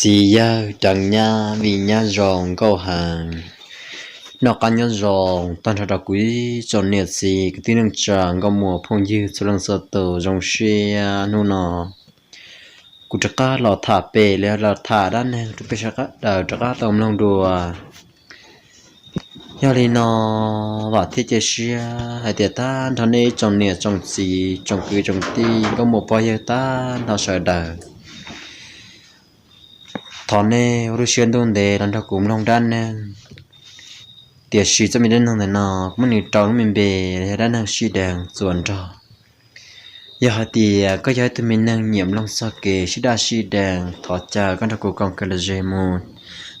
Txiv yawg Deev Nyab, vim nyab zoo nkauj heev. Noj qab nyob zoo tag nrho rau kuv ib tsoom niam txiv kwv tij neej tsa nkauj muam phooj ywg txhua leej txhua tus. Zoo siab hnub no kuv rov qab los tham pem li los tham dab neeg rau peb sawv daws rov qab tau mloog dua. Yog li no, vam thiab cia siab hais tias tag nrho nej ib tsoom niam tsoom txiv tsoom kwv tsoom tij nkauj muam pog yawg tag nrho sawv daws, thov nej ua lub siab ntuj ntev los nrog kuv mloog dab neeg. Tiam sis txoj me dab neeg ntawm no kuv muab nws rau lub me npe yog dab neeg sib deev txuas nrog. Yog hais tias koj yog ib tug me neeg nyiam mloog txog kev sib daj sib deev, thov caw koj nrog kuv koom kwv los ze mus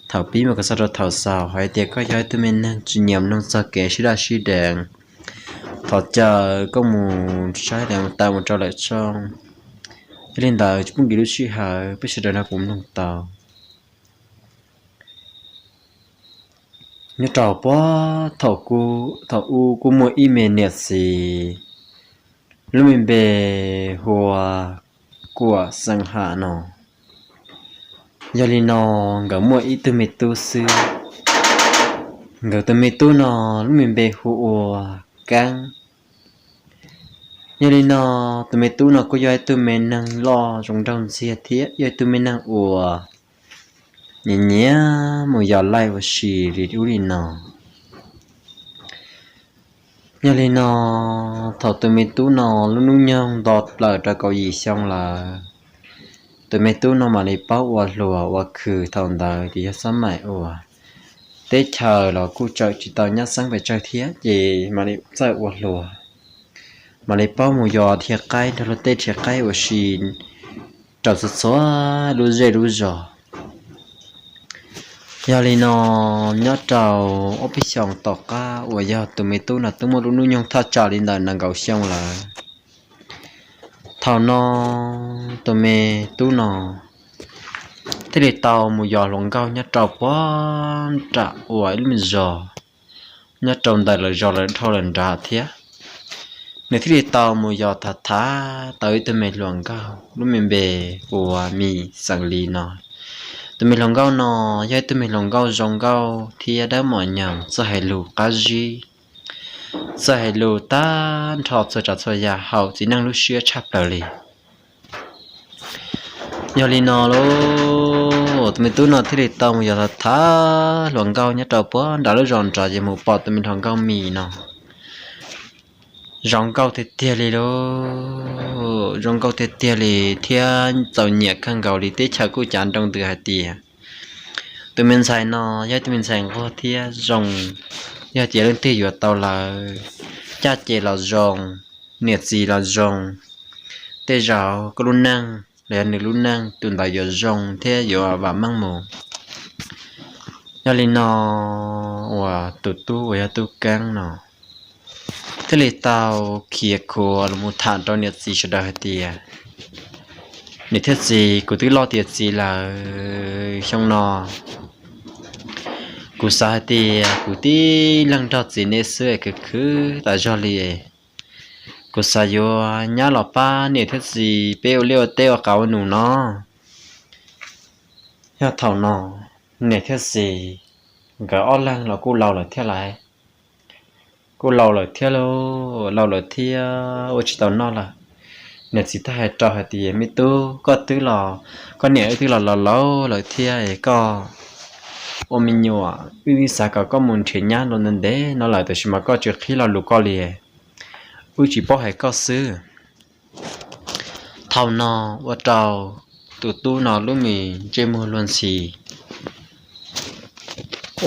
thaum pib mus kom txog rau thaum xaus. Hais tias koj yog ib tug me neeg tsis nyiam mloog txog kev sib daj sib deev, thov caw koj mus saib daim mus tawm mus rau lawm tshooj. Yog li ntawd tsis pub nkim lub sij hawm, peb sawv daws nrog kuv mloog tau. Nyob rau puag thaum ub kuj muaj ib me niam txiv, lub me npe hu ua Kuam Xeeb Ham no. Yog li no, nkawd muaj ib tug me tub xwb. Nkawd tus me tub no lub me npe hu ua Keeb. Yog li no, tus me tub no kuj yog ib tug me neeg loj zoo nraug ntxiag thiab yog ib tug me neeg uas nyiam nyiam mus yos laij ua si li ub li no. Yog li no, thaum tus me tub no lub hnub nyoog nto plaws rau kaum yim xyoo lawm, tus me tub no mam li paub ua hluas ua khw. Thaum ntawd ces yog xab maim uas teb chaws los kuj tseem tsis tau nyab xeeb pes tsawg thiab, ces mam li txawj ua hluas, mam li paub mus yos dhia qaib nrog luag tej rhiav qaib ua si rau txhua txhua lub zej lub zos. Yog li no, nyob rau ob peb xyoos tom qab uas yog tus me tub no twb muaj lub hnub nyoog thaj tsam li ntawm nees nkaum xyoo lawm, thaum no tus me tub no thiaj li tau mus yos hluas nkauj nyob rau puag nram uas ib lub me zos nyob rau ntawm lawv zos lawv dhau lawm nrad thiab. Nws thiaj li tau mus yos tham tham tau ib tug me hluas nkauj lub me npe ua Mim Xeem Lis no. Tus me hluas nkauj no yog ib tug me hluas nkauj zoo nkauj thiab dawb mos nyoos, txawj hais lus qab zib, txawj hais lus tag nrho txhua tsav txhua yam haum txiv neej lub siab tshaj plaws li. Yog li no lauj, tus me tub no thiaj li tau mus yos tham tham hluas nkauj nyob rau puag nram lub zos nrad ces mus pom tus me hluas nkauj Mim no zoo nkauj tiag tiag li lauj, zoo nkauj tiag tiag li thiab txaus nyiam kawg nkaus li. Teb chaws kuj cav nroo ntws hais tias tus me ntxhais no yog ib tug me ntxhais nquag thiab zoo, yog tias leej twg yuav tau lawm, caj ces los zoo, niam txiv los zoo, tej zaum koj lub neej los yog nws lub neej tus ntawd yuav zoo thiab yuav vam meej mus. Yog li no, uas tus tub uas yog tub Keeb no thiaj li tau khiav khuav los mus tham rau niam txiv sawv daws hais tias, niam thiab txiv, kuv twb loj tiav txiv lawm, xyoo no kuv xav hais tias kuv tib leeg nrog txiv nej xwb es khwv khwv tas zog li. Kuv xav yuav nyab los pab niam thiab txiv peb ua liaj ua teb ua qav ua num no. Yog thaum no niam thiab txiv nkawd ob leeg los kuj laus lawm thiab laiv, kuj laus lawm thiab lauj, laus lawm thiab ua tsis tau noj lawm. Niam txiv thiaj hais rau hais tias, me tub, koj twb los, koj niam wb twb los laus laus lawm thiab es koj ua me nyuam, wb xav kom koj mus nrhiav nyab los ntev ntev no lawm tab sis mas koj tsis qhib lo lus koj li, wb tsis paub hais koj xwb. Thaum no ua rau tus tub no lub me ntsej muag luag ntxhi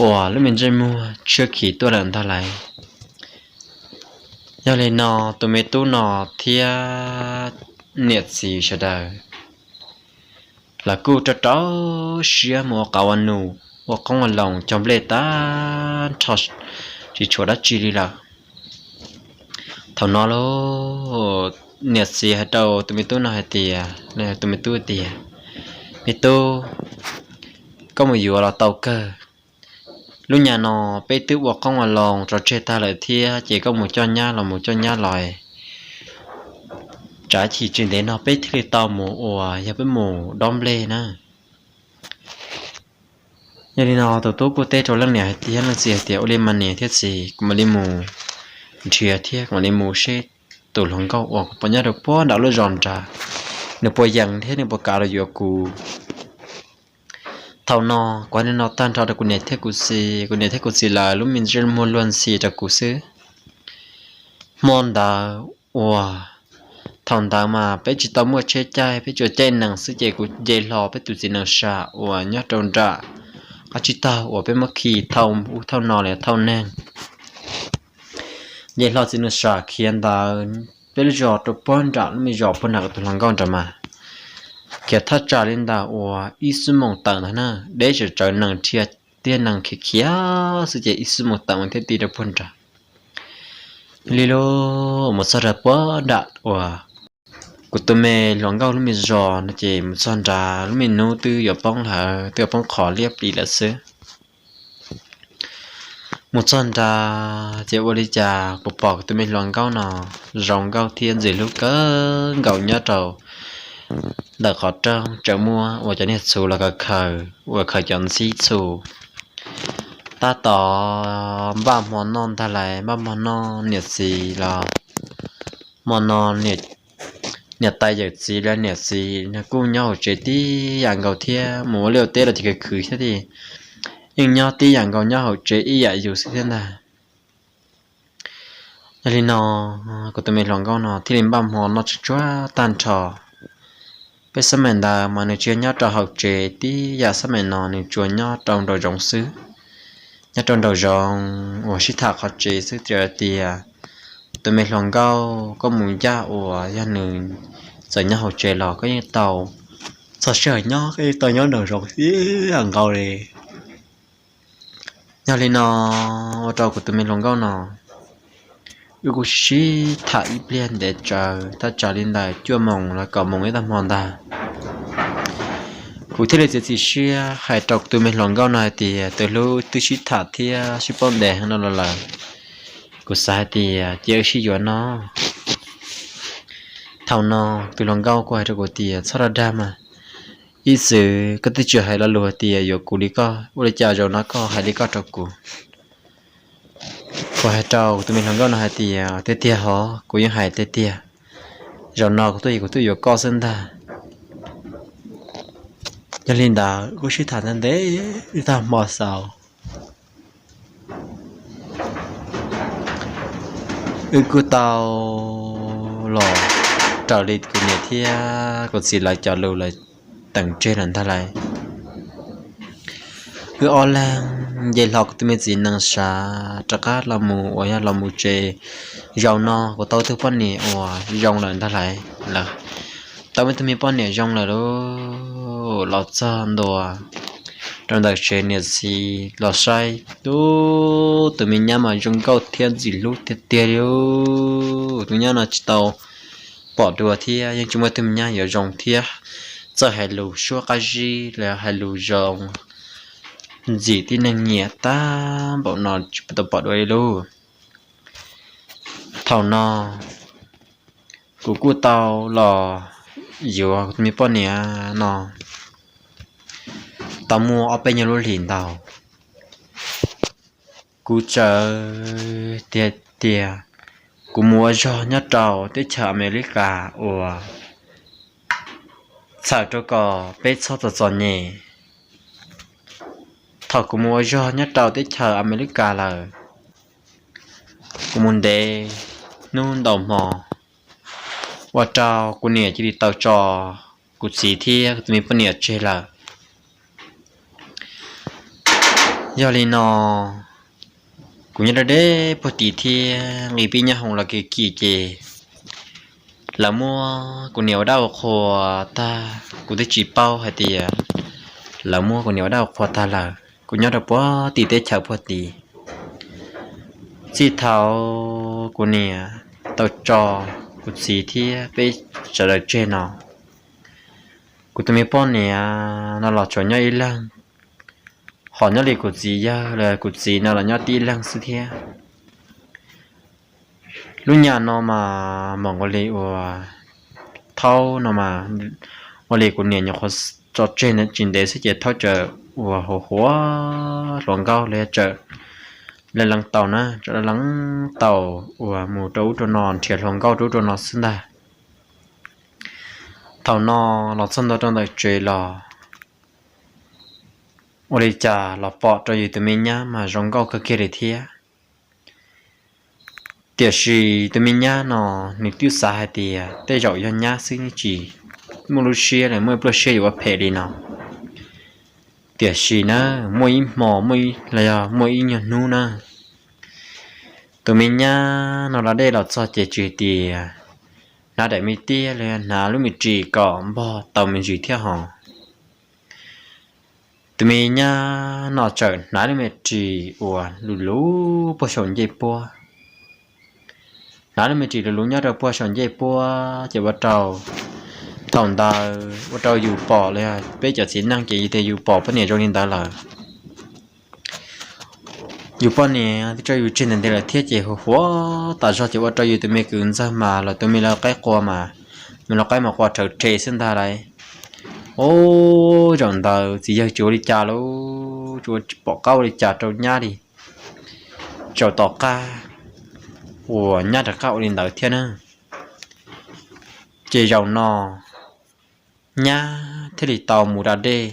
uas lub me ntsej muag tshiab khiv tuaj lawm ntag lauj. Yog li no, tus me tub no thiab niam txiv sawv daws lawv kuj rau rau siab mus ua qav ua num, ua qoob ua loo, cog nplej tag nrho, tsis tshuav dab tsi li lawm. Thaum no lauj, niam txiv hais rau tus me tub no hais tias, tus me tub tias, me tub, koj mus yuav los tau kawg. Lub nyam no peb twb ua qoob ua loo tso tseg tag lawm thiab, ces koj mus coj nyab los mus coj nyab los, tsam ib chim tsis ntev no peb thiaj li tau mus ua, yog peb mus dob nplej na. Yog li no tus tub kuj teb rau leej niam thiab leej txiv hais tias, ua li mas niam thiab txiv, kuv mam li mus nrhiav thiab kuv mam li mus seb tus hluas nkauj uas kuv pom nyob rau puag nram lub zos nrad, nws puas yeem thiab nws puas kam los yuav kuv. Thaum no kuv hais li no tag nrho rau kuv niam thiab kuv txiv, kuv niam thiab kuv txiv lawv lub me ntsej muag luag ntxhi rau kuv xwb. Hmo ntawd uas, thaum ntawd mas peb tsis tau muaj tsheb caij, peb tsuas caij nees xwb ces kuv nce hlo peb tus txiv nees sam uas nyob rau nram qab tsib taug uas peb muab khi thauj ub thauj no li thauj neeg. Nce hlo txiv nees sam khiav ntawd peb lub zos rau puag nram lub me zos puag nram tus hluas nkauj nrad mas, khiav thaj tsam li ntawm uas ib xuab moos tawm ntag na, deb tsawv tsawv nees rhiab tiaj nees khiav khiav xwb ces ib xuab moos tawm mus thiaj ti rau puag nrad. Li lub mus txog rau puag nram uas kuv tus me hluas nkauj lub me zos no ces mus txog nrad lub me hnub twb yuav poob lawm, twb yuav poob qho liab plis lawm xwb. Mus txog nrad ces ua li cas kuv pom kuv tus me hluas nkauj no zoo nkauj thiab ntxim hlub kawg nkaus nyob rau ntawm qhov rooj, tseem muab uas cov niag txhuv los khaws khaws uas khaws cov ntxhib txhu. Tab tom npaj hmo noj ntag lauj, npaj hmo noj niam txiv los hmo no niam tais yawm txiv los niam txiv kuj nyob hauv tsev tib yam nkaus thiab, mus ua liaj ua teb los ces khwv khwv thiab tiag, yeej nyob tib yam nkaus nyob hauv tsev ib yam yus xwb thiab ntag. Yog li no kuv tus me hluas nkauj no thiaj li npaj hmo noj tsuag tsuag tag nrho. Peb xab maim ntawd mas nws tsis yog nyob rau hauv tsev tib yam, xab maim no nws tsuas nyob rau nraum zoov xwb. Nyob rau nraum zoov uas sib tham qhov tsev xwb, txawm tias tus me hluas nkauj koj mus ncaj uas yog nws txawm nyob hauv tsev los koj yeej tau txog sij hawm nyob, koj yeej tau nyob nraum zoov ib yam nkaus li. Yog li no ua rau kuv tus me hluas nkauj no wb kuj sib tham ib pliag ntev tsawv, thaj tsam li ntawm cuaj moos los kaum moos ib tag hmo ntag. Kuv thiaj li txiav txim siab hais rau kuv tus me hluas nkauj no hais tias, tus hlub, twb sib tham thiab sib paub ntev heev no los lawm, kuv xav hais tias cia wb sib yuav no. Thaum no tus hluas nkauj kuj hais rau kuv tias, txhob dag dag mas, ib txwm koj twb tsis hais lo lus hais tias yuav kuv li koj, ua li cas zaum no koj hais li koj rau kuv? Kuv hais rau kuv tus me hluas nkauj no hais tias, tiag tiag hov, kuv yeej hais tiag tiag, zaum no kuv tuaj kuv tuaj yuav koj xwb ntag. Yog li ntawd kuj sib tham ntev ntev ib tag hmo xaus, wb kuj tau los raws li kuv niam thiab kuv txiv lawv cov lus lawv teem tseg lawm ntag lauj. Wb ob leeg nce hlo kuv tus me txiv nees sav rov qab los mus uas yog los mus tsev. Zaum no kuv tau tus poj niam uas zoo lawm ntag lauj, lawv tau me tug me poj niam zoo lawm lauj. Los txog ntua rau ntawm tsev niam txiv los saib, tub, tus me nyab mas zoo nkauj thiab ntxim hlub tiag tiag li. Tus nyab no tsis tau pom dua thiab yeej tsis muaj tug me nyab yuav zoo thiab, txawj hais lus suab qab zib los hais lus zoo ntxim tib neeg nyiam tag npaum no tsis tau pom dua li lauj. Thaum no kuv kuj tau los yuav kuv tus me poj niam no tau muaj ob peb nyuag lub hlis ntau. Kuv txawm tias tias kuv mus ua zog nyob rau teb chaws Amelikas uas txhawm rau kom peb txhob txom txom nyem. Thaum kuv mus ua zog nyob rau teb chaws Amelikas lawm, kuv mus ntev hnub ntau hmo, ua rau kuv niam cia li tau tso kuv txiv thiab kuv tus me poj niam tseg lawm. Yog li no, kuv nyob deb deb puag tid thiab nqi pib nyob hoom los kiag kiag ces lawv muab kuv niam ua dab ua qhua tag. Kuv twb tsis paub hais tias lawv muab kuv niam ua dab ua qhua tag lawm. Kuv nyob rau puag tim teb chaws puag tid. Txij thaum kuv niam tau tso kuv txiv thiab peb sawv daws tseg no, kuv tus me poj niam no los tsuas nyob ib leeg, ho nyob li kuv txiv yawg los kuv txiv no los nyob tib leeg xwb thiab. Lub nyam no mas mam ua li uas thaub no mas, ua li kuv niam nyuam qhuav tso tseg tsis ntev xwb ces thaub txawm uas huas huas hluas nkauj los yog tsawm lees lees taus na, tsawm lees lees taus uas mus rau ub rau no, nrhiav hluas nkauj rau ub rau no xwb ntag. Thaum no los txog ntua rau ntawm tsev los ua li cas los pom rau yus tus me nyab mas zoo nkauj kawg kiag li thiab. Tiam sis tus me nyab no nws twb xav hais tias tej zaum yog nyab xwb, tsis muaj lub siab los muaj pluaj siab yuav ua phem li no. Tiam sis na, muaj ib hmo, muaj ib, los yog muaj ib nyuag hnub na, tus me nyab no da dej los txog ces tsis tias hnav daim me tiab los yog hnav lub me ris kom npog tau me ntsis thiab hos. Tus me nyab no txawm hnav lub me ris uas luv luv puag saum ncej puab. Hnav lub me ris luv luv nyob rau puag saum ncej puab ces ua rau, thaum ntawd ua rau yus pom los yog peb cov txiv neej ces yus tias yus pom poj niam zoo li ntawd lawm. Yus poj niam twb tso yus tseg ntev ntev lawm thiab ces huas huas tas zog ces ua rau yus tus me kwv ntxawg mas los tus me lau qaib qua mas, me lau qaib mas qua rhawv rhe xwb ntag lauj. Ub, zaum ntawd txiv yawg tsis ua li cas lauj, tsis pom qab ua li cas rau nyab li. Tsaus tom qab uas nyab rov qab ua li ntawd thiab na. Ces zaum no nyab thiaj li tau mus da dej.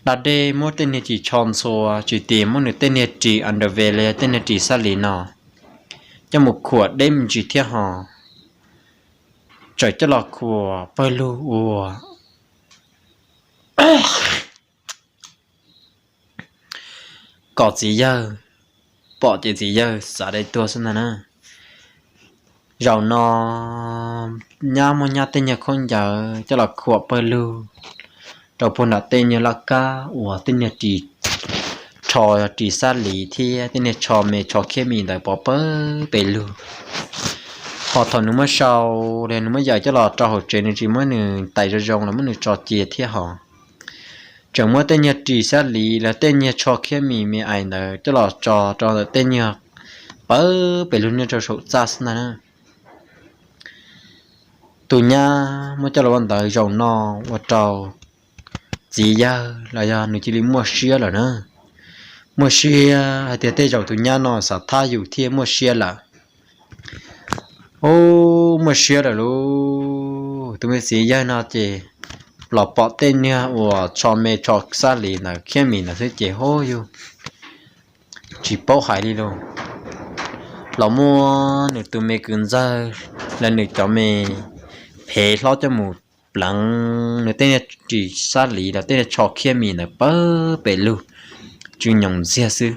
Da dej muab tej niag ris tsho ntxhua, tsis tias muab nws tej niag ris underwear los yog tej niag ris xab lis no coj mus khuam deb me ntsis thiab hos, txawm coj los khuam pawg lug ua kom txiv yawg pom ces txiv yawg xav dai tuag xwb ntag na. Zaum no nyab muab nyab tej nyuag khaub ncaws coj los khuam pawg lug rau puag nram tej nyuag laj kab uas tej niag ris tsho, ris xab lis thiab tej niag tsho me tsho khiab mis ntawd pov pawg pes lug. Ho thaum nws muab sau los nws muab yaws coj los rau hauv tsev, nws tsis muab nws tais zoo zoo los muab nws tso cia thiab hos, tseem muab tej nyuag ris xab lis los tej nyuag tsho khiab mis me ais ntawd coj los tso rau ntawm tej nyuag pawg pes lug nyob rau saum txaj xwb ntag na. Tus nyab muab coj los ua ntawd zaum no ua rau txiv yawg los yog nws cia li muaj siab lawm na. Muaj siab hais tias tej zaum tus nyab no xav thab yus thiaj muaj siab lawm. Ub, muaj siab lawm lauj. Tus me txiv yawg no ces los pom tej niag uas tsho me tsho xab lis ntawd khiab mis ntawd xwb ces hub yug tsis paub hais li lauj. Los muab nws tus me kwv ntxawg los nws cov me phev hlob coj mus pleev nws tej niag ris xab lis los tej niag tsho khiab mis ntawd pawg pes lug tsw nyoos ntxiag xwb,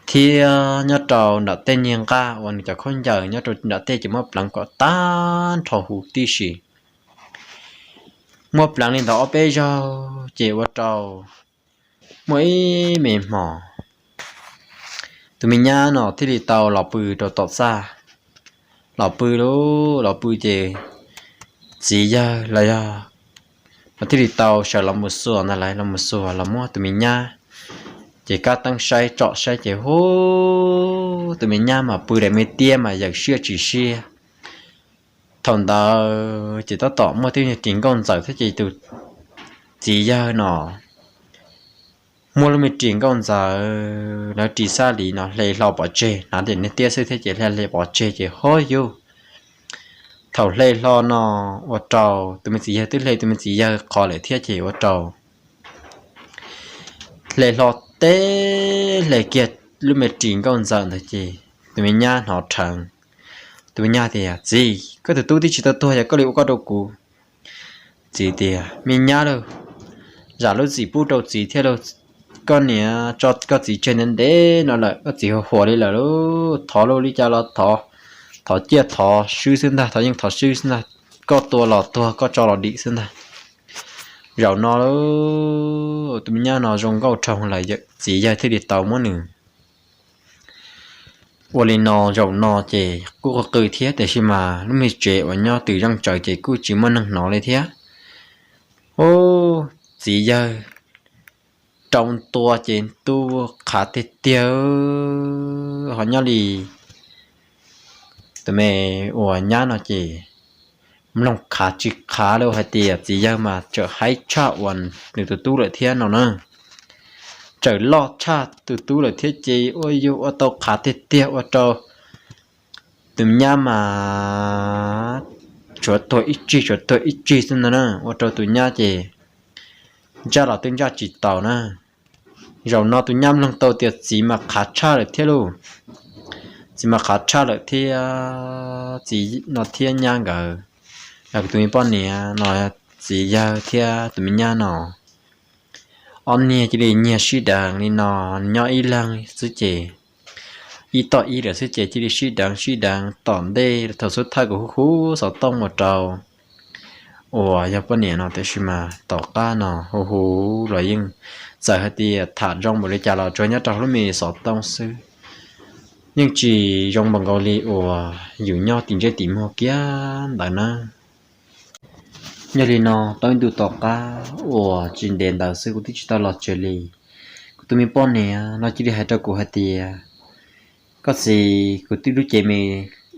thiab nyob rau nram tej niag nqaj uas nws cov khaub ncaws nyob rau nram tej ces muab pleev kom tag nrho huv tib si. Muab pleev li ntawd ob peb zaug ces ua rau muaj ib me hmo tus me nyab no thiaj li tau los pw rau tom txaj. Los pw lauj, los pw ces txiv yawg los yog no thiaj li tau sawv los mus xuas ntag lauj, los mus xuas los muab tus me nyab ces kab teeb saib tsom saib ces hub, tus me nyab mas pw daim me tiab mas yawm siab tsis siab. Thaum ntawd ces tab tom muaj tej niag ris nkauj ntxawm thiab ces tus txiv yawg no muab lub me ris nkauj ntxawm lawv ris xab lis no hle hlo pov tseg, hnav daim niag tiab xwb thiab ces hle hle pov tseg ces hub yug. Thaum hle hlo no ua rau tus me txiv yawg twb hle tus me txiv yawg qhov lawm thiab ces ua rau hle hlo teb hle kiag lub me ris nkauj ntxawm ntawd ces tus me nyab hnov rheev. Tus me nyab tias, Txiv, koj tus tub twb tsis tau tuag yog koj li ua koj rau kuv. Txiv tias, Me nyab lauj, zam lub txim pub rau txiv thiab lauj. Koj niam tso koj txiv tseg ntev ntev no lawm, koj txiv huas huas li lawm lauj. Thov lauj, li cas los thov, thov ciaj thov swb xwb ntag, thov yeej thov swb xwb ntag. Koj tua los tuag, koj tso los dim xwb ntag. Zaum no tus me nyab no zoo nkauj dhau lawm, txiv yawg thiaj li tau muab nws ua li no. Zaum no ces kuj qw qw thiab, tiam sis mas lub me tsev uas nyob twm zeej tsawv ces kuj tsis muaj neeg hnov li thiab. Ub, txiv yawg rau ntua ces tu qhav tiag tiag, ho nyob li tus me uas nyab no ces mloog khav tsis khav li hais tias txiv yawg mas tseem haib tshaj uas nws tus tub lawm thiab no na. Tseem loj tshaj tus tub lawm thiab ces ua yus ua tau khav tiag tiag ua rau tus nyab mas tshuav tuag ib tsig tshuav tuag ib tsig xwb ntag na, ua rau tus nyab ces ntsaj los twb ntsaj tsis taus na. Zaum no tus nyab mloog tau tias txiv mas qhav tshaj lawm thiab lauj. Txiv mas qhav tshaj lawm thiab, txiv no thiab nyab nkawd, kuv tus me poj niam no, txiv yawg thiab tus me nyab no, ob niag cia li nyiag sib deev li no, nyob ib leeg xwb ces, ib toj ib lawm xwb ces cia li sib deev sib deev tom ntej thaum xub thawj kuv hu hu xov tooj ua rau uas yog poj niam no, tiam sis mas tom qab no hu hu los yeej txawm hais tias tham zoo npaum li cas los tsuas nyob rau lub me xov tooj xwb, yeej tsis zoo npaum nkaus li uas yus nyob tim ntsej tim muag kiag ntawd na. Yog li no tau ib ntu tom qab uas tsis ntev ntawd xwb kuv twb tsis tau los tsev li. Kuv tus me poj niam no cia li hais rau kuv hais tias, koj txiv, kuv lub cev,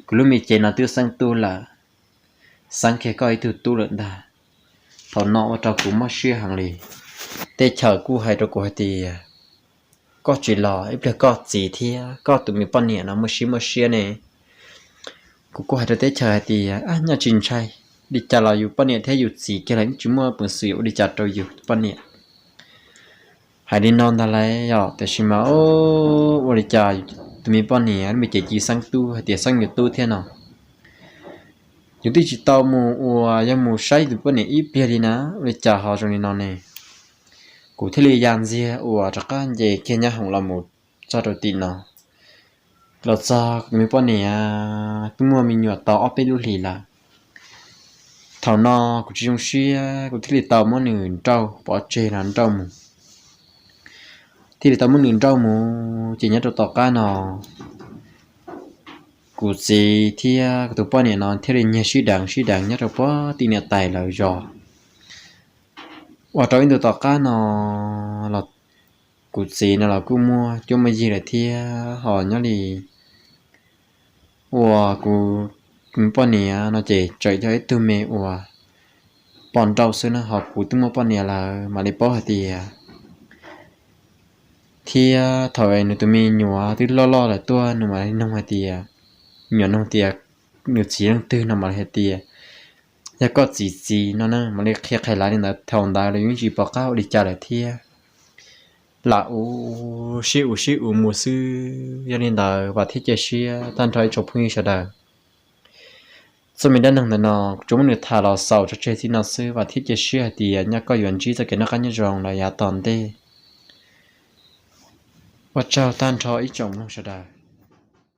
kuv lub me cev no twb xeeb tub lawm, xeeb kiag koj ib tug tub lawm ntag. Thaum no ua rau kuv mob siab heev li. Teb chaws kuj hais rau kuv hais tias, koj tsis los ib pliag koj txiv thiab koj tus me poj niam no muaj siab muaj siab ne. Kuv kuj hais rau teb chaws hais tias, nyob tsis ntshai, li cas los yus poj niam thiab yus txiv kiag lawm yeej tsis muaj peev xwm ua li cas rau yus poj niam. Hais li no ntag lauj, tiam sis mas ua li cas tus me poj niam lub me cev cia li xeeb tub hais tias xeeb yus tub thiab no. Yus twb tsis tau mus uas yog mus saib tus poj niam ib pliag li na, ua li cas ho zoo li no ne? Kuv thiaj li ya ntxiag uas rov qab nce kiag nyab hoom los mus txog rau tim no. Los txog kuv tus me poj niam twb muaj me nyuam tau ob peb lub hlis lawm. Thaum no kuv tsis zoo siab, kuv thiaj li tau muab nws nrauj pov tseg los nrauj mus. Thiaj li tau muab nws nrauj mus ces nyob rau tom qab no kuv txiv thiab kuv tus poj niam no thiaj li nyiag sib deev sib deev nyob rau puag tim niam tais lawv zos. Ua rau ib ntu tom qab no los kuv txiv no los kuj muaj cuab muaj yig lawm thiab ho nyob li uas kuv poj niam no ces tseem yog ib tug me uas poj nrauj xwb na, ho kuv twb muaj poj niam lawm mam li paub hais tias, thiab thaum nws tus me nyuam twb loj loj lawm tuaj nws mam li nug hais tias, nyuam nug tias nws txiv leej twg no mam li hais tias yog koj txiv txiv no na, mam li qhia qhia lawv li ntawd. Thaum ntawd lawv yeej tsis pom qab ua li cas lawm thiab, lam ua sib ua sib ua mus xwb. Yog li ntawd vam thiab cia siab tag nrho ib tsoom phooj ywg sawv daws. Txoj me dab neeg ntawm no tsuas muab nws tham los xaus tso tseg txij no xwb, vam thiab cia siab hais tias nyob koj yuav ntsib txoj kev noj qab nyob zoo los yav tom ntej. Ua tsaug tag nrho ib tsoom mloog sawv daws.